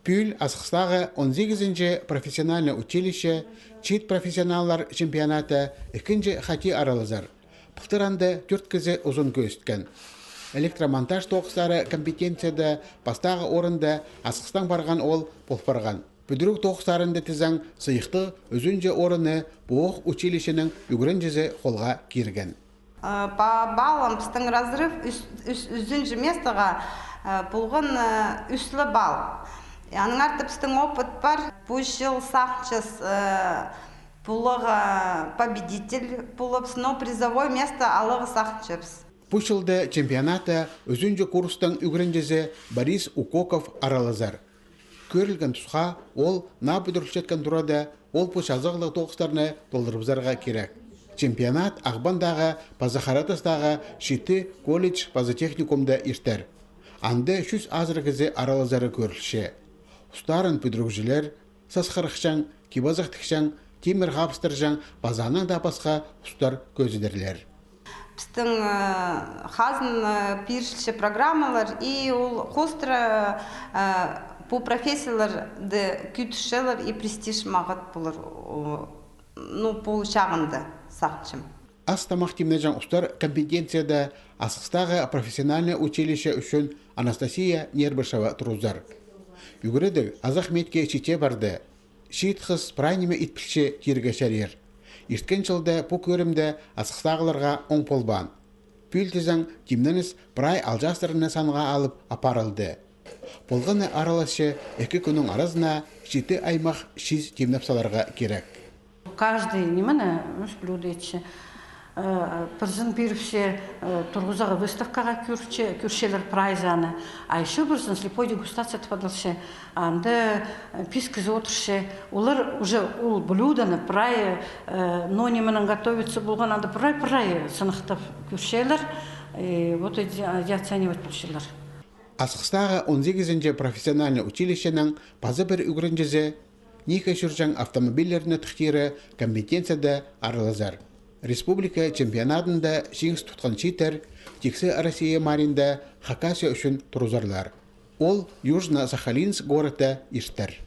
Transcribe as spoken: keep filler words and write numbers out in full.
Пӱӱл Асхыстағы он сигізінҷі профессиональный училище чиит профессионаллар чемпионаты ікінҷі хати аралазар. Пылтыр анда тӧрт кізі узын кӧзіткен. Электромонтаж тоғыстары компетенцияда пастағы орында Асхыстаң парған оол пол парған. Пӱдіріг тоғыстарында тізең, сыйыхтығ ӱзінҷі орынны пу ох училищенің ӱгренҷізі холға кирген. По баллам пістің разрыв ӱс- ӱс- ӱзінҷі местоға полған ӱс ле балл. Аның арты пістің опыт пар. Пу чыл сағынчабыс поларға победитель полыбыс, но призовой место аларға сағынчабыс. Пу чылда чемпионатта ӱзінҷі курстың ӱгренҷізі Борис Укоков аралазар. Кӧрілген тусха, ол наа пӱдірілчеткен турада ол пу чазағлығ тоғыстарны толдырыбызарға кирек. Чемпионат Ағбандағы паза Харатастағы читі колледж паза техникумда иртер. Анда чӱс азыра кізі аралазары кӧрілче. Устарын пӱдірігҷілер, сасхырыхчаң, кип-азах тікчең, тимір хабыстырҷаң паза анаң даа пасха устар кӧзідерлер. Пістің хазна пирілче программалар, и ол хоостыра пу профессияларды кӧдірчелер, и престиж мағат полар, ну, пу чағында, сағынчам. Ас-тамах тимнеҷең устар компетенцияда Асхыстағы профессиональный училище ӱчӱн Анастасия Нербышева турғызар. Ӱгредіг азах миитке чите парды. Чиит хыс прай ниме ит пілче тирге чарир. Ирткен чылда пу кӧрімде Асхыстағыларға оң полбаан. Пӱӱл тізең, тимненіс прай алҷаастарны санға алып апарылды. Полғаны араласчы ікі кӱннің аразына читі аймах чиис тимнеп саларға кирек. Каждый нимені ӱс блюдо итче. Пірсін пиріпче, турғызарға выставкаға кӧрче, кӧрчелер прайзын. А ещё пірсін слепой дегустация тіп адалча. Анда пис кізі одырча. Олар уже ол блюдоны прай, но нименең готовиться полған, анда прай-прай сыныхтап кӧрчелер. И вот эти оценивать полчалар. Асхыстағы он сигізінҷі профессиональный училищенің паза пір ӱгренҷізі Ника чӧрҷең автомобильлерні тыхтиры компетенцияда аралазар. Республика чемпионадында чиңіс тутхан чииттер тиксі Россия маринда Хакасия ӱчӱн турғызарлар. Ол Южно-Сахалинск городта иртер.